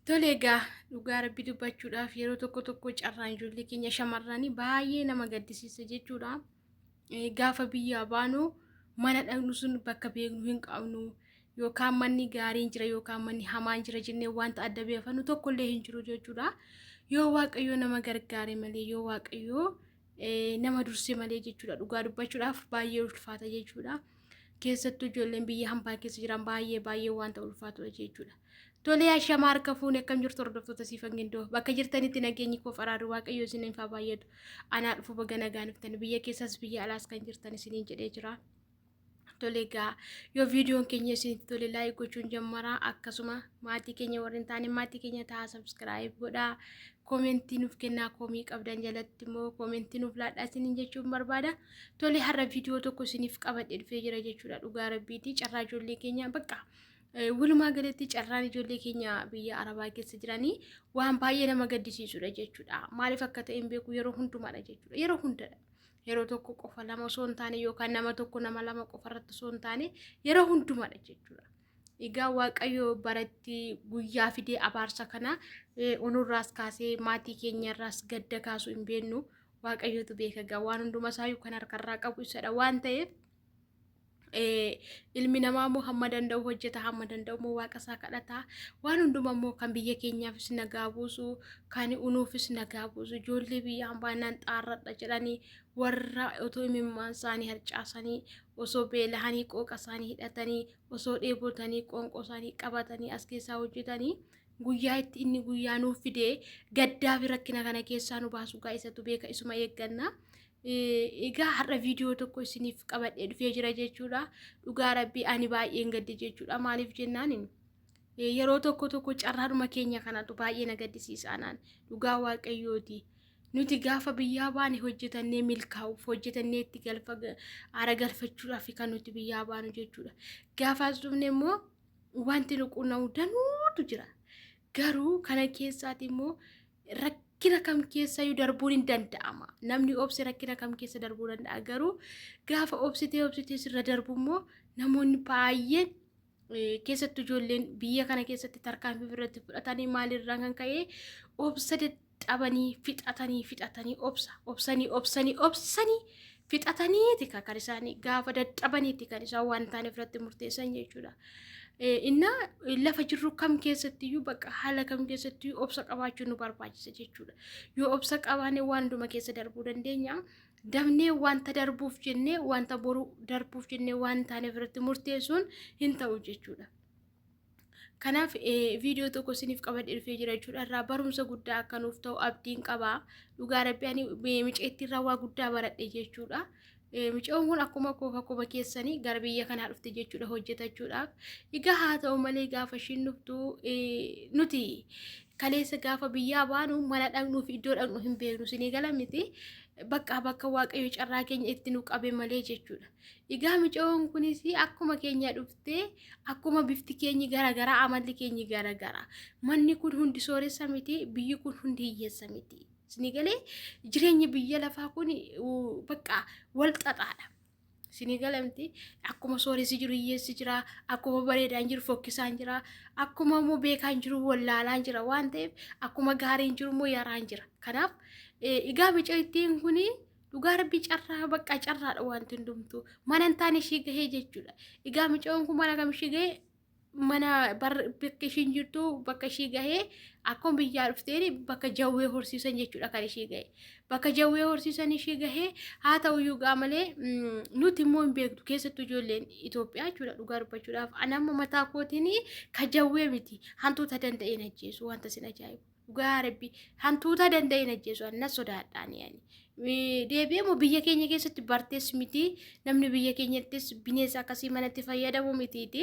Tole egaa dhugaa rabbi dubbachuudhaaf yeroo tokko tokko carraan ijoollee keenya shamarranii baay'ee nama gaddisiisa jechuudha. Gaafa biyyaa baanu mana dhaqnu sun bakka beeknu hin qabnu yookaan manni gaariin jira yookaan manni hamaan jira jennee wanta adda beefannu tokkollee hin jiru jechuudha. Yoo Waaqayyoo nama gargaare malee yoo Waaqayyoo nama durse malee jechuudha dhugaa dubbachuudhaaf baay'ee ulfaata jechuudha. Keessattuu ijoolleen biyya hambaa keessa jiran baay'ee baay'ee wanta ulfaatudha jechuudha. Tolee ashamaa harka fuune akkam jirtu hordoftoota siifan gindoo bakka jirtanitti nageenyi koof araarri waaqayyo isiniif haa baay'atu. Anaa dhufu baga nagaan dhuftan biyya keessas biyya alaas kan jirtan isiniin jedhee jira. Tole egaa yoo viidiyoon keenya isinitti tole laayik gochuun jammaraa akkasuma maatii keenya warri hin taane maatii keenya ta'a sabskiraayib godhaa koomentii nuuf kennaa koomii qabdan jalatti immoo koomentii nuuf laadhaa isiniin jechuun barbaada. Tole har'a viidiyoo tokko isiniif qabadhe dhufee jira jechuudha dhugaa rabbiiti carraa ijoollee keenya bakka walumaa galatti carraan ijoollee keenya biyya arabaa keessa jiranii waan baay'ee nama gaddisiisudha jechuudha. Maaliif akka ta'e hin beeku yeroo hundumaadha jechuudha yeroo hundadha. Yeroo tokko qofa lama osoo hin taane yookaan nama tokko nama lama qofa irratti osoo hin taane yeroo hundumaadha jechuudha. Egaa Waaqayyo baratti guyyaa fidee abaarsa kana onurraas kaasee maatii keenyarraas gadda kaasu hin beeknu Waaqayyotu beeka egaa waan hunduma isaayyuu kan harkarraa qabu isadha waan ta'eef ilmi namaa immoo hamma danda'u hojjeta hamma danda'u immoo waaqa isaa kadhata waan hunduma immoo kan biyya keenyaafis nagaa buusu kan unuufis nagaa buusu ijoollee biyya hambaa nan xaarradha jedhanii warra otoo imimmaan isaanii harcaasanii osoo beelahanii qooqa isaanii hidhatanii osoo dheebotanii qoonqoo isaanii qabatanii as keessaa hojjetanii guyyaa itti inni guyyaa nuuf fidee gaddaa fi rakkina kana keessaa nu baasu gaa isatu beeka isuma eegganna. Egaa har'a viidiyoo tokko isiniif qabadhee dhufee jira jechuudha. Dhugaa rabbii ani baay'een gadde jechuudha. Maaliif jennaan yeroo tokko tokko carraadhuma keenya kanatu baay'ee na gaddisiisa anaan dhugaa waaqayyooti. Nuti gaafa biyyaa baane hojjetannee milkaa'uuf hojjetannee itti galfa aara galfachuudhaaf kan nuti biyyaa baanu jechuudha. Gaafa as dhufne immoo wanti nu quunnamu danuutu jira. Garuu kana keessaati immoo rakkina kam keessayyuu darbuun hin danda'ama. Namni obse rakkina kam keessa darbuu danda'a. Garuu gaafa obsitee obsitee sirra darbu immoo namoonni baay'een keessattuu ijoolleen biyya kana keessatti tarkaanfii irratti fudhatanii maalirraan kan ka'e obsa dadhabanii fixatanii fixatanii obsa obsanii obsanii obsanii fixataniiti kan isaanii gaafa dadhabaniiti kan isaan waan taane irratti murteessan jechuudha. Inna lafa jirru kam keessattiyyuu bakka haala kam keessattiyyuu obsa qabaachuun nu barbaachisa jechuudha. Yoo obsa qabaanne waan hunduma keessa darbuu dandeenya. Dafnee wanta darbuuf jennee wanta boru darbuuf jennee waan taane irratti murteessuun hin ta'u jechuudha. Kanaaf viidiyoo tokko isiniif qabadhee dhufee jira jechuudha. Irraa barumsa guddaa akka nuuf ta'u abdiin qaba. Dhugaa rabbi ani miceetti irraa waa guddaa baradhe jechuudha. Micoon kun akkuma koof akkuma keessanii gara biyya kanaa dhufte jechuudha hojjetachuudhaaf. Egaa haa ta'u malee gaafa ishiin dhuftu nuti kaleessa gaafa biyyaa baanu mana dhaqnuu fi iddoo dhaqnu hin beeknu isinii gala miti. Bakka bakka waaqayyo carraa keenya itti nu qabe malee jechuudha. Egaa micoon kunis akkuma keenya dhuftee akkuma bifti keenyi garaagaraa amalli keenyi garaagaraa. Manni kun hundi sooressa miti biyyi kun hundi hiyyeessa miti. Isinii galee jireenyi biyya lafaa kun bakka wal xaxaadha. Isinii galamti akkuma sooressi jiru hiyyeessi jira, akkuma bareedaan jiru fokkisaan jira, akkuma immoo beekaan jiru wallaalaan jira waan ta'eef akkuma gaariin jiru immoo yaraan jira. Kanaaf egaa mucayittiin kun dhugaa rabbii carraa bakka carraadha wanti hundumtuu mana hin taane ishii gahee jechuudha. Egaa mucayyoon kun mana kam ishii gahee mana bakka ishiin jirtu bakka ishii gahee akkuma biyyaa dhufteen bakka jawwee horsiisan jechuudha kan ishii gahe. Bakka jawwee horsiisan ishii gahee haa ta'u iyyuu gaa malee nuti immoo hin beektu keessattuu ijoolleen Itoophiyaa jechuudha dhugaa dubbachuudhaaf ani amma mataa kootiin ka jawwee miti hantuuta danda'een ajjeesu wanta sin ajaa'ibu. Dhugaa rabbi hantuuta danda'een ajjeesu ani na sodaadhaan yani. Deebi'ee immoo biyya keenya keessatti bartees miti namni biyya keenyattis bineensa akkasii manatti fayyadamu mitiiti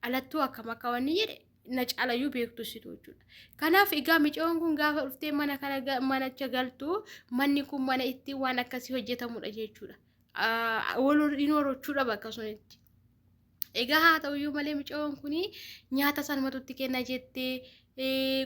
alattuu akkam akka wanni jedhe na caalayyuu beektu situ jechuudha. Kanaaf egaa micoon kun gaafa dhuftee mana kana manacha galtu manni kun mana itti waan akkasii hojjetamudha jechuudha. Wal hin horochuudha bakka sunitti. Egaa haa ta'uyyuu malee micoon kun nyaata sanumatu itti kenna jettee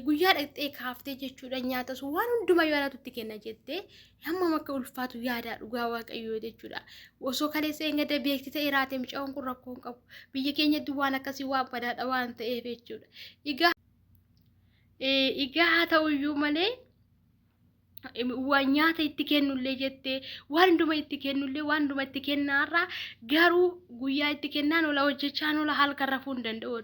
guyyaa dhaqxee kaaftee jechuudha nyaata sun waan hundumayyuu anatu itti kenna jettee hammam akka ulfaatu yaadaa dhugaa waaqayyoo jechuudha. Osoo kaleessa eeggadda beekti ta'e raate micoon kun rakkoo hin qabu. Biyya keenyatti waan akkasii waan badaadha waan ta'eef jechuudha. Egaa Egaa haa ta'uyyuu malee waan nyaata itti kennullee jettee waan hunduma itti kennullee waan hunduma itti kennaarraa garuu guyyaa itti kennaan ola hojjechaan ola halkan rafuu hin danda'u.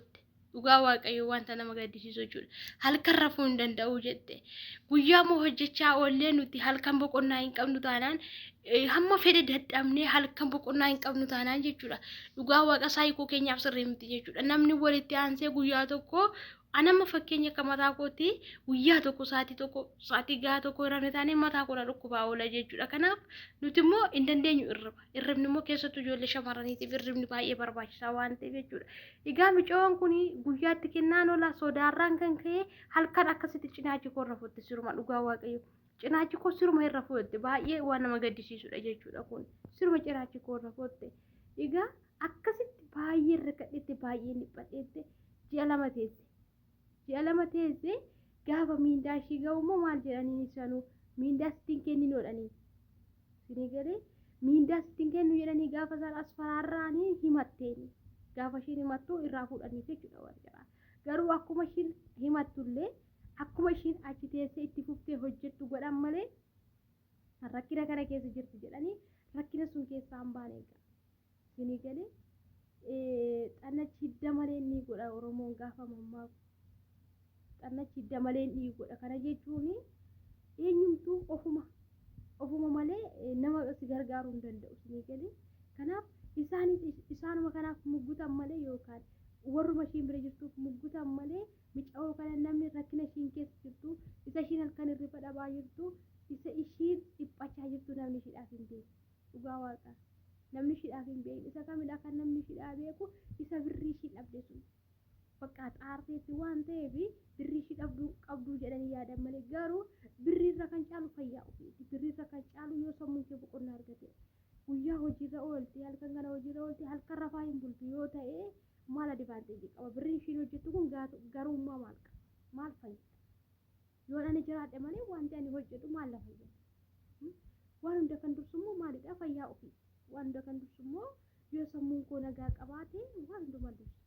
Dhugaa Waaqayyoo wanta nama gaddisiisu jechuudha. Halkan rafuu hin danda'u jette. Guyyaa immoo hojjechaa oollee nuti halkan boqonnaa hin qabnu taanaan hamma fedhe dadhabnee halkan boqonnaa hin qabnu taanaan jechuudha. Dhugaa Waaqa saayikoo keenyaaf sirrii miti jechuudha. Namni walitti aansee guyyaa tokko anamma fakkeenya akka mataa kootti guyyaa tokko sa'aatii tokko sa'aatii gahaa tokko irra taanee mataa koo na dhukkubaa oola jechuudha. Kanaaf nuti immoo hin dandeenyu irriba. Irribni immoo keessattuu ijoollee shamarraniitiif irribni baay'ee barbaachisaa waan ta'eef jechuudha. Egaa micoon kun guyyaatti kennaan oola sodaarraan kan ka'e halkan akkasitti cinaachi koo irra fuutte siruma dhugaa Waaqayyo. Cinaachi koo siruma irra fuutte baay'ee waan nama gaddisiisudha jechuudha kun. Siruma cinaachi koo irra fuutte. Egaa akkasitti baay'ee rakkadheette baay'ee dhiphadheette ji'a 2 teesse. Ji'a 2 teesse gaafa miindaa ishii ga'u immoo maal jedhanii sanuu miindaa sittiin kenninu jedhanii. Isinii galee miindaa sittiin kennu jedhanii gaafa isaan as faraarraanii himatteeni. Gaafa ishiin himattu irraa fuudhaniif jechuudha warri jaraa. Garuu akkuma ishiin himattullee akkuma ishiin achi teessee itti fuftee hojjettu godhan malee rakkina kana keessa jirti jedhanii rakkina sun keessaa hin baane egaa. Isinii galee xannachi hidda malee ni godha Oromoon gaafa mammaaku. Xannachi hidda malee ni godha. Kana jechuun eenyumtuu ofuma ofuma malee nama si gargaaruu hin danda'u isinii galee. Kanaaf isaanis isaanuma kanaaf muggutan malee yookaan warruma ishiin bira jirtuuf muggutan malee mica'oo kana namni rakkina ishiin keessa jirtu isa ishiin halkan hirriba dhabaa jirtu isa ishiin dhiphachaa jirtu namni ishiidhaaf hin beeku. Dhugaa Waaqaa. Namni ishiidhaaf hin beekne. Isa kamidha kan namni ishiidhaa beeku? Isa birrii ishiin dhabde sun. Bakka xaarteetti waan ta'eef birrii ishii dhabduu qabduu jedhanii yaadan malee garuu birrii irra kan caalu fayyaa ofiiti. Birrii irra kan caalu yoo sammuun kee boqonnaa argate. Guyyaa hojiirra oolte halkan kana hojiirra oolte halkan rafaa hin bultu yoo ta'e maal adivaanteejii qaba? Birriin ishiin hojjettu kun garummaa maal qaba? Maal fayyada? Yoon ani jiraadhe malee wanti ani hojjedhu maal na fayyada? Waan hunda kan dursu immoo maalidha? Fayyaa ofiiti. Waan hunda kan dursu immoo yoo sammuun koo nagaa qabaate waan hundumaa dursa.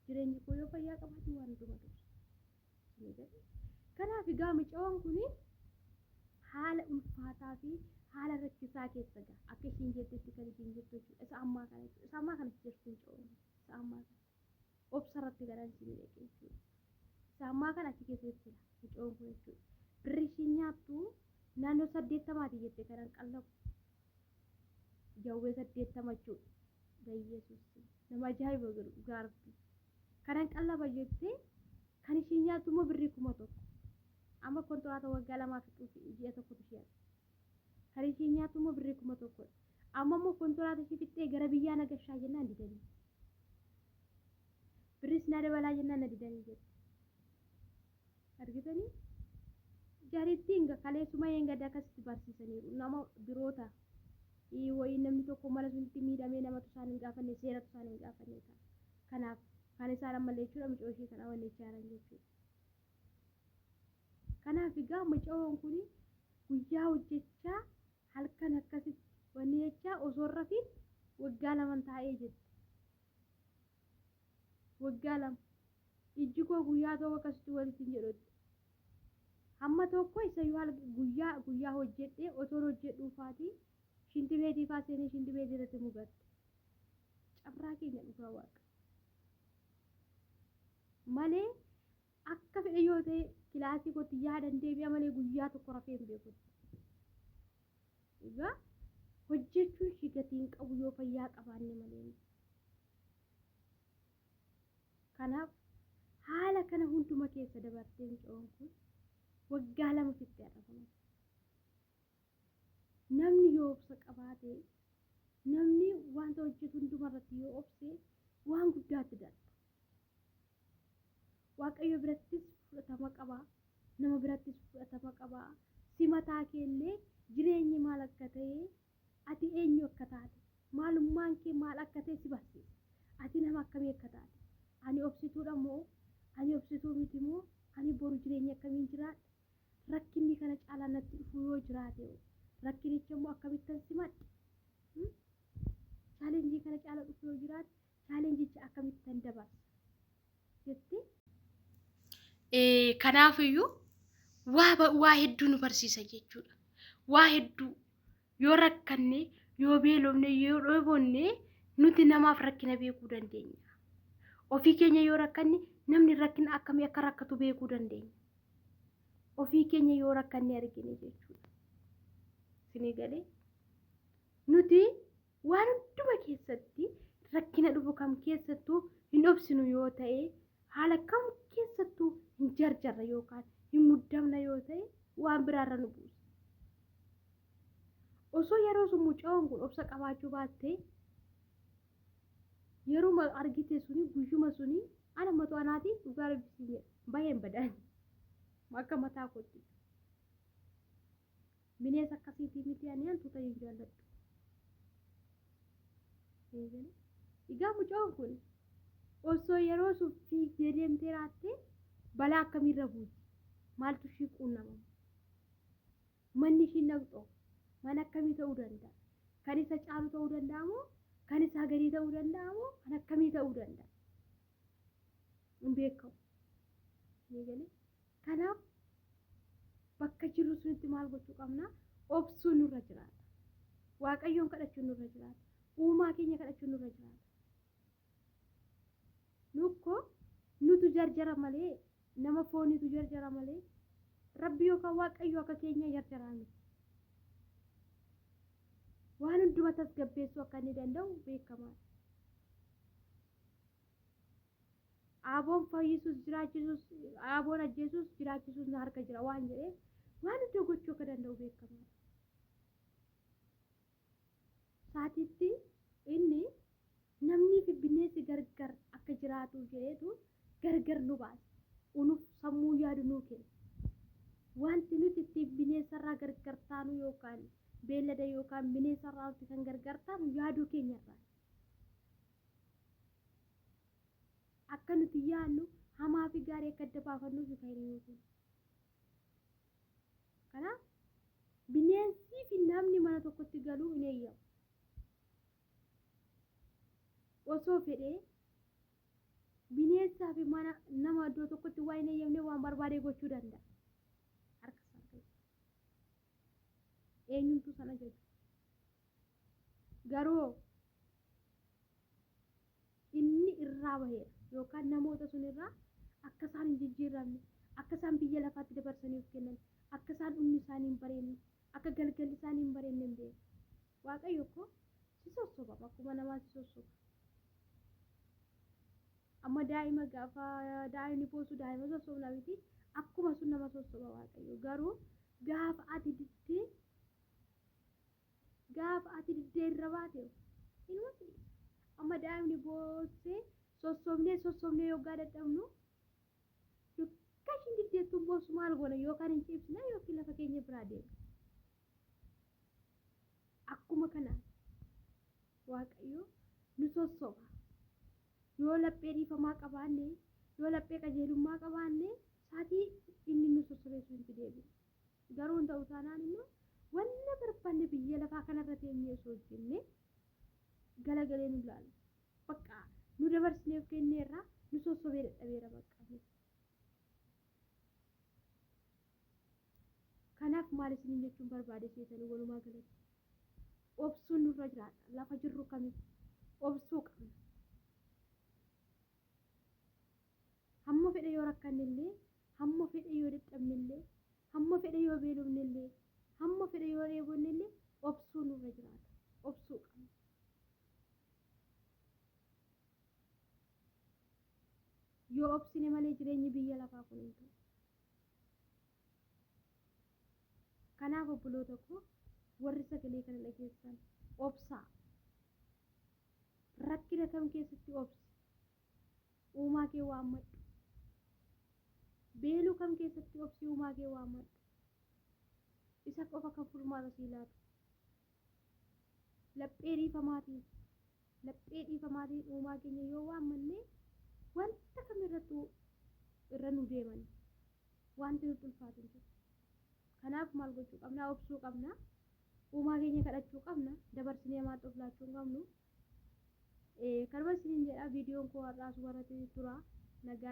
Jireenyi koo yoo fayyaa qabaate waan hundumaa dursa. Isinii galee? Kanaaf egaa mucaan kun haala ulfaataa fi haala rakkisaa keessa gaha. Akka ishiin jettetti kan ishiin jirtu jechuudha. Isa ammaa kana jechuudha. Isa ammaa kana jirtu mucaan kun. Isa ammaa kana. Obsa irratti garan isin dhaqe jechuudha. Isa ammaa kana achi keessa jirti mucoon kun jechuudha. Birri ishiin nyaattu naannoo 80ti jette kanan qallabu. Jawwee 80 jechuudha. Bayyeesus nama ajaa'iba godhu dhugaa rabbi. Kanan qallaba jettee kan ishiin nyaattu immoo birrii 1000. Amma kontiraata waggaa 2 fixuuf ji'a tokkotu ishee hafe. Kan ishiin nyaattu immoo birrii 1000dha. Amma immoo kontiraata ishii fixxee gara biyyaa na gashaa jennaan didanii. Birris na dabalaa jennaan na didanii jette. Argitanii? Jarittiin ga kaleessuma eengada akkasitti barsiisaniiru. Nama biroota wayii namni tokko mana sunitti miidhamee namatu isaan hin gaafanne seeratu isaan hin gaafanne ta'a. Kanaaf kan isaan ammallee jechuudha mucoo ishee kana wanneechaa jiran jechuudha. Kanaaf egaa mucoon kun guyyaa hojjechaa halkan akkasitti wanni jechaa osoo hin rafiin waggaa laman taa'ee jette. Waggaa 2. Ijji koo guyyaa tokko akkasitti walitti hin jedhutti. Hamma tokko isayyuu guyyaa guyyaa hojjedhee osoon hojjedhuu faatii shinti beetii faa seenee shinti beetii irratti mugatte. Carraa keenya dhugaa waaqa. Malee akka fedhe yoo ta'e kilaasii kootti yaadan deebi'a malee guyyaa tokko rafee hin beeku. Egaa hojjechuun ishii gatii hin qabu yoo fayyaa qabaanne malee. Kanaaf haala kana hunduma keessa dabartee mucoon kun waggaa 2 fixxee har'a kun. Namni yoo obsa qabaate namni wanta hojjetu hunduma irratti yoo obse waan guddaatti darba. Waaqayyo birattis fudhatama qaba. Nama birattis fudhatama qaba. Si mataa keellee jireenyi maal akka ta'e ati eenyu akka taate maalummaan kee maal akka ta'e si barsiisa. Ati nama akkamii akka taate ani obsituudha moo ani obsituu miti moo ani boru jireenya akkamiin jiraadha rakkinni kana caalaa natti dhufu yoo jiraate rakkinicha immoo akkamittan simadha chaalenjii kana caalaa dhufu yoo jiraate chaalenjicha akkamittan dabarsa jettee. Kanaafiyyuu waa hedduu nu barsiisa jechuudha. Waa hedduu yoo rakkanne, yoo beelofne, yoo dheebonne nuti namaaf rakkina beekuu dandeenya. Ofii keenya yoo rakkanne namni rakkina akkamii akka rakkatu beekuu dandeenya. Ofii keenya yoo rakkanne argine jechuudha. Isinii galee? Nuti waan hunduma keessatti rakkina dhufu kam keessattuu hin obsinu yoo ta'e, haala kam keessattuu hin jarjarra yookaan hin muddamna yoo ta'e waan biraarra nu buusa. Osoo yeroo sun mucayoon kun obsa qabaachuu baattee yeruma argite suni guyyuma suni ana matu anaati dhugaa rabbi siin jedha baheen badaan akka mataa kootti. Bineensa akkasiitii miti ani hantuuta hin jaalladhu. Egaa mucaan kun osoo yeroo sun fiigdee deemtee raattee balaa akkamiirra buuti? Maaltu ishii quunnama? Manni ishiin dhaqxoo mana akkamii ta'uu danda'a? Kan isa caalu ta'uu danda'a moo kan isaa gadii ta'uu danda'a moo kan akkamii ta'uu danda'a? Hin beekamu. Kanaaf bakka jirru sunitti maal gochuu qabna? Obsuun nurra jiraata. Waaqayyoon kadhachuun nurra jiraata. Uumaa keenya kadhachuun nurra jiraata. Nukkoo nutu jarjara malee nama fooniitu jarjara malee Rabbi yookaan Waaqayyo akka keenya jarjaraa miti. Waan hunduma tasgabbeessuu akka inni danda'u beekamaadha. Aaboon fayyisuus jiraachisus aaboon ajjeesus jiraachisus na harka jira waan jedheef waan hunda gochuu akka danda'u beekamaadha. Saatiitti inni namnii fi bineensi gargar akka jiraatuuf jedheetu gargar nu baase. Unuuf sammuu yaadu nuu kenne. Wanti nuti ittiin bineensarraa gargar taanu yookaan beellada yookaan bineensarraa nuti kan gargar taanu yaaduu keenyarraa. Akka nuti yaadnu hamaa fi gaarii akka adda baafannuuf kan inni nuu kenne. Kanaaf bineensii fi namni mana tokkotti galuu hin eeyyamu. Osoo fedhee bineensaa fi mana nama iddoo tokkotti waan hin eeyyamne waan barbaade gochuu danda'a. Harka isaa keessa. Eenyumtuu sana jaju. Garuu inni irraa baheera yookaan namoota sun irraa akka isaan hin jijjiiramne, akka isaan biyya lafaatti dabarsanii of kennan, akka isaan dhumni isaanii hin bareenne, akka galgalli isaanii hin bareenne hin beeku. Waaqayyo koo si sossoba akkuma namaa si sossoba. Amma daa'ima gaafa daa'imni boosu daa'ima sossobna miti akkuma sun nama sossoba Waaqayyo garuu gaafa ati diddee gaafa ati diddee irra baate inuma si dhiisa. Amma daa'imni boossee sossobnee sossobnee yoggaa dadhabnu yoggaa ishiin diddeettuun boossu maal goona yookaan hin ciibsina yookiin lafa keenya biraa deemna. Akkuma kana Waaqayyo nu sossoba. Yoo laphee dhiifamaa qabaanne, yoo laphee qajeelummaa qabaanne, saatii inni nu sossobee sun itti deebina. Garuu hin ta'u taanaan immoo wanna barbaanne biyya lafaa kanarra teenyee osoo hojjenne galagalee nu ilaala. Bakka nu dabarsineef kenneerra nu sossobee dadhabeera bakka. Kanaaf maal isiniin jechuun barbaade seetanii walumaa galatti obsuun nurra jiraata. Lafa jirru kamitti obsuu qabna. Hamma fedhe yoo rakkanne illee, hamma fedhe yoo dadhabne illee, hamma fedhe yoo beelofne illee, hamma fedhe yoo dheebonne illee obsuu nurra jiraata. Obsuu qabna. Yoo obsine malee jireenyi biyya lafaa kun hin ta'u. Kanaaf obboloota koo warri sagalee kana dhageessan obsaa. Rakkina kam keessatti obsi. Uumaa kee waammadhu. Beeluu kam keessatti obsi uumaa kee waammadhu. Isa qofa kan furmaata sii laatu. Laphee dhiifamaatiin laphee dhiifamaatiin uumaa keenya yoo waammanne wanta kamirrattuu irra nu deeman wanti nutti ulfaatu hin jiru. Kanaaf maal gochuu qabna? Obsuu qabna. Uumaa keenya kadhachuu qabna. Dabarsinee hamaatti of laachuu hin qabnu. Kanuma isiniin jedha viidiyoon koo har'aa asuma irratti tura. Nagaa.